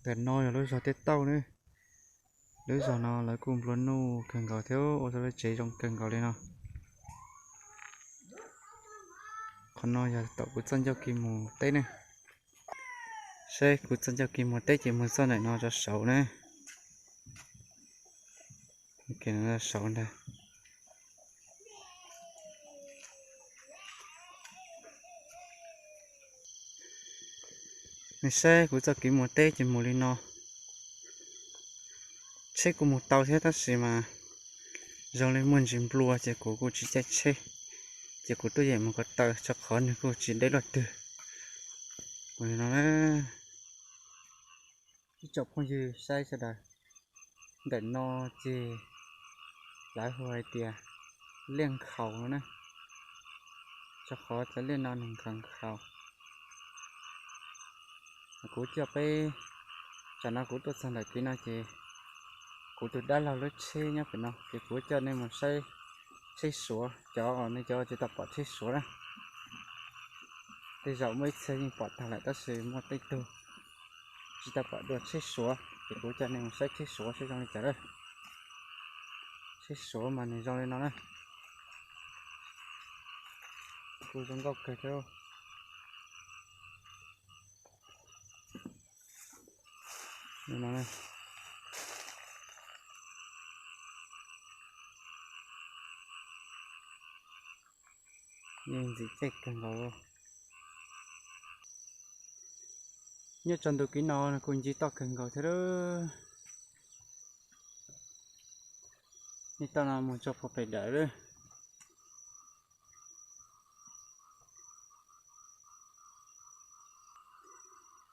Ntawm no yog lub zos Tiaj Tauj ne. Lub zos no lawv kuj nplua nuj kawg nkaus thiab ua tau lub tsev zoo kawg nkaus li no. Qhov no yog tom kuv txoj ncauj kev mus teb ne. Saib kuv txoj ncauj kev mus teb ces mus txoj ntawm no rau saud ne. Saud ntag. Nej saib kuv txoj kev mus teb ces mus li no. Tsheb kuj mus tau thiab tab sis mas zoo li muaj ntsis nplua ces kuv kuj tsis caij tsheb, ces kuv tuaj yem mus ko taw rau qhov nws kuj tsis deb luaj twg. Mus li no na. Ib tsoom phooj ywg saib sawv daws, ntawm no ces lawv hu hais tias liaj nkhaus no na, rau qhov cov liaj no nws nkhaus nkhaus. Kuv coj peb, tsam no kuv tuaj txog ntawm kev no ces kuv tus dab laug lub tsheb nyob pem no ces kuv coj nej mus saib tsheb Suav, cov nej cov tsis tau pom tsheb Suav na. Tej zaum muaj ib txhia yeej pom tag lawm tab sis muaj tej tug tsis tau pom dua tsheb Suav ces kuv coj nej mus saib tsheb Suav saib zoo li cas lawm. Tsheb Suav mas nws zoo li no na. Kuj zoo nkauj kawg thiab. Yeej ntxim caij kawg nkaus. Nyob tsaus ntuj kev no kuj nci toj kawg nkaus thiab lawm. Nce toj no mus txog puag pem dawm lawm.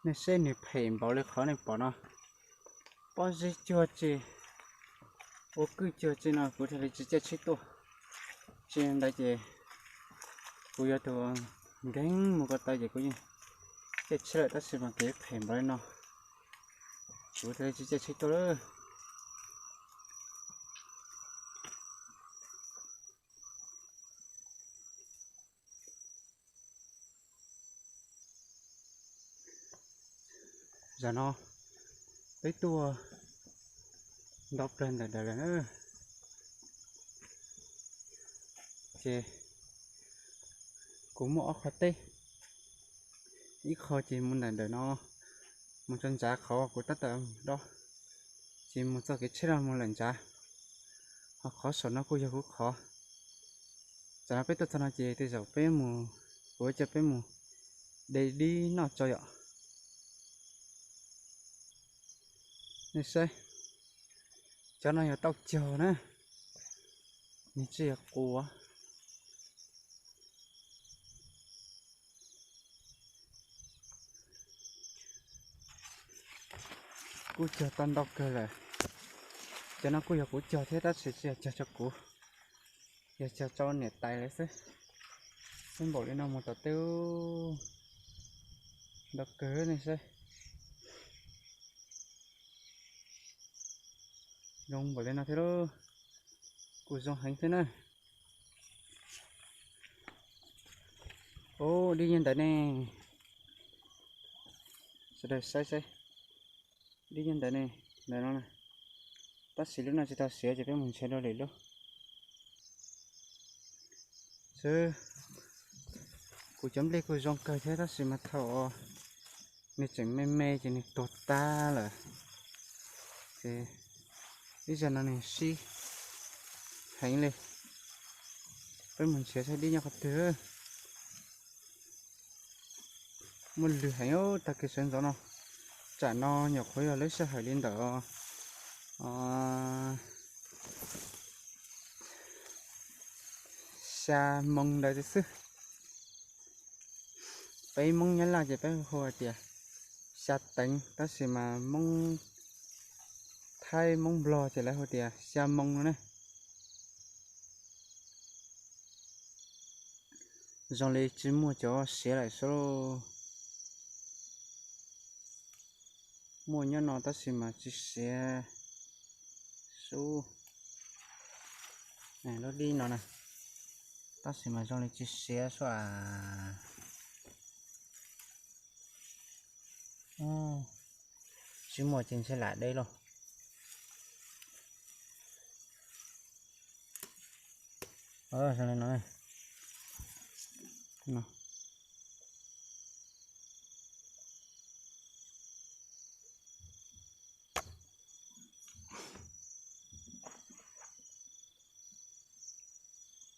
Nej saib nws phem npaum li qhov nej pom no. Pob zeb cuag tsi, ua kwj cuag tsi no kuv thiaj li tsis caij tsheb tuaj. Tsis ntawd ces kuv yuav tus nkeeg mus ko taw ces kuv yeej caij tsheb lawm tab sis mas kev phem npaum li no kuv thiaj li tsis caij tsheb tuaj lawm. Zaum no peb tuaj nto plawg ntawm dawm lawm na. Ces kuv muaj ob qho teb, ib qho ces mus ntawm ntawm no mus tso ntsav qhov kuv tab tom dob, ces mus txoj kev tsheb no mus lawm ntsav, ho qhov saum no kuj yog kuv qhov. Tam no peb tuaj txog no ces tej zaum peb mus, kuv coj peb mus de dib noj tso yom. Nej saib, cov no yog tauj cog na, nws tsis yog quav. Kuj cog tau ntau kawg lawm. Cov no kuj yog kuv cog thiab tab sis tsis yog cog rau kuv, yog cog rau niam tais lawv xwb. Xwb npaum li no mus tom tej ntau kawg nej saib. Zoo npaum li no thiab lauj, kuj zoo heev thiab na. Ub, dib nyob ntawd ne. Sawv daws saib saib, dib nyob ntawd ne, ntawm no na. Tab sis lub no tsis tau siav ces peb mus nrhiav dua lwm lub xwb. Kuv cov nplej kuj zoo kawg thiab tab sis mas thaum nws tseem me me ces nws tuag tag lawm. Ces ib zaug no nws sib heev li. Peb mus nrhiav saib dib nyob qhov twg. Muaj lwg heev tag kis sawv ntxov no. Tsam no nyuam qhuav yog lub sij hawm li ntawm xya moo ntawd xwb. Peb Hmoob Nyab Laj ces peb hu hais tias xya teev tab sis mas Hmoob Thaib Hmoob Nplog ces lawv hu tias xya moo no ne. Zoo li tsis muaj cov siav lawm sub. Muaj nyob no tab sis mas tsis siav sub. Lub dib no na, tab sis mas zoo li tsis siav sub as. Tsis muaj ces ntshe lam deb lauj.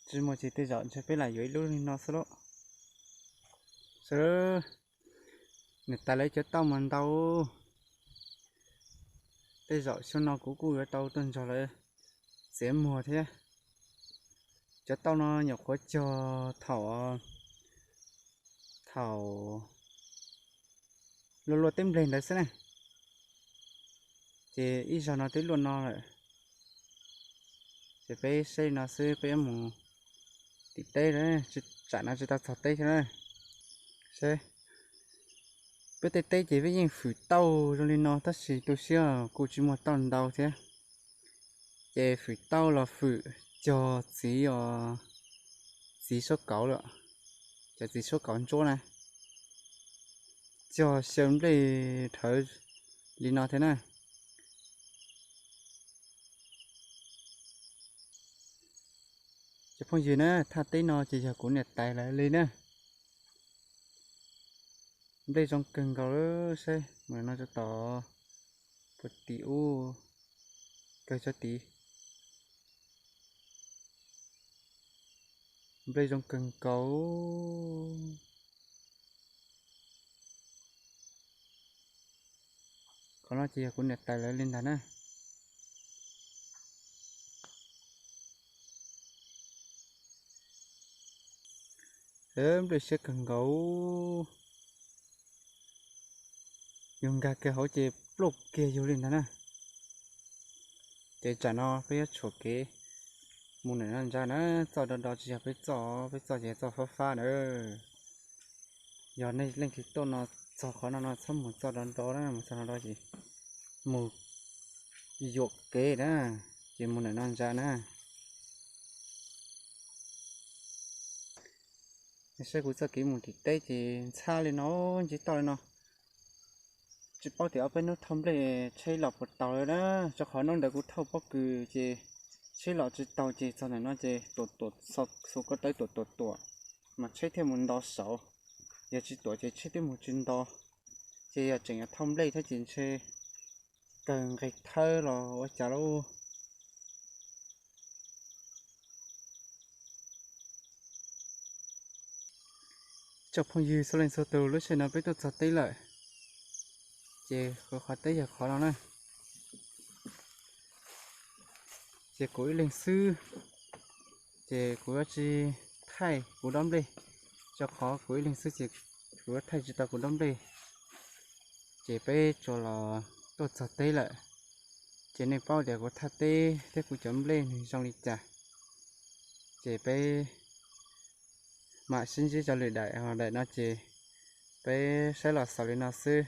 Tsis muaj ces tej zaum ntshe peb lam yuav ib lub li no xwb lauj. Sawv, niam tais lawv cov tauj mas ntau. Tej zaum xyoo no kuv kuj yuav tau tuaj nrog lawv txiav muag thiab. Cov tauj no nyuam qhuav cog thaum, thaum luaj luaj teb nplej ntawd xwb na. Ces ib zaug no twb luaj no lawm. Ces peb saib li no xwb, peb yuav mus tim teb, tsam no tsis tau txog teb thiab na. Saib, peb tej teb ces peb yeej fwm tauj zoo li no tab sis tu siab kuj tsis muaj tauj ntau thiab. Ces fwm tauj los fwm cog txiv os, txiv suab kauv lawm, cov txiv suab kauv ntsuab na, cog xyaw nplej dhawv li no thiab na. Cov phooj ywg na, thaj teb no ces yog kuv niam tais lawv li na. Nplej zoo kawg nkaus lawm, saib mus no rau tom puag tim ub, kawg tso tid. Nplej zoo kawg nkaus. Qhov no ces yog kuv niam tais lawv li ntag na. Nplej siab kawg nkaus. Yus nkag kiag hauv ces pluj kiag yus li ntag na. Ces tsam no peb yuav tshuam kev mus ntawm no ntsa na, txoj do do tsis yog peb txoj, peb txoj ces txoj fab fab na. Yog nej leej twg tuaj no txog qhov no no txhob mus txoj do do na, mus txoj do do ces mus yuam kev na, ces mus ntawm no ntsa na. Saib kuv txoj kev mus tim teb ces ntxhab li no, ntsib toj li no. Tsis paub tias ob peb hnub thauj nplej tsheb los puas taus lawm na, rau qhov hnub ntawd kuv thauj pob kws ces tsheb los tsis taus ces txog ntawm no ces tuam tuam xu ko taw tuam tuam tuam, mas tsheb thiaj mus nto saud. Yog tsis tuam ces tsheb twb mus tsis nto. Ces yog tseem yuav thauj nplej thiab ces ntshe kawg nqes thawb los ua cas lauj. Tsoom phooj ywg txhua leej txhua tus, lub sij hawm no peb tuaj txog teb lawm, ces kuv qhov teb yog qhov no na. Ces kuv ib leeg xwb, ces kuv yuav tsis thaij kuv dob nplej, rau qhov kuv ib leeg xwb ces kuv yuav thaij tsis tau kuv dob nplej. Ces peb tsuas los tuaj txog teb lawm, ces nej paub tias kuv thaj teb thiab kuv cov nplej nws zoo li cas. Ces peb mam sib ntsib rau lwm daim, daim no ces peb saib los xaus li no xwb.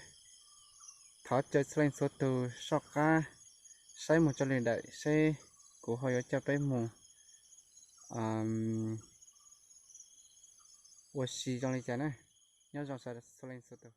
Thov caw txhua leej txhua tus soj qab saib mus rau lwm daim seb kuv ho yuav coj peb mus ua si zoo li cas na. Nyob zoo txhua leej txhua tus.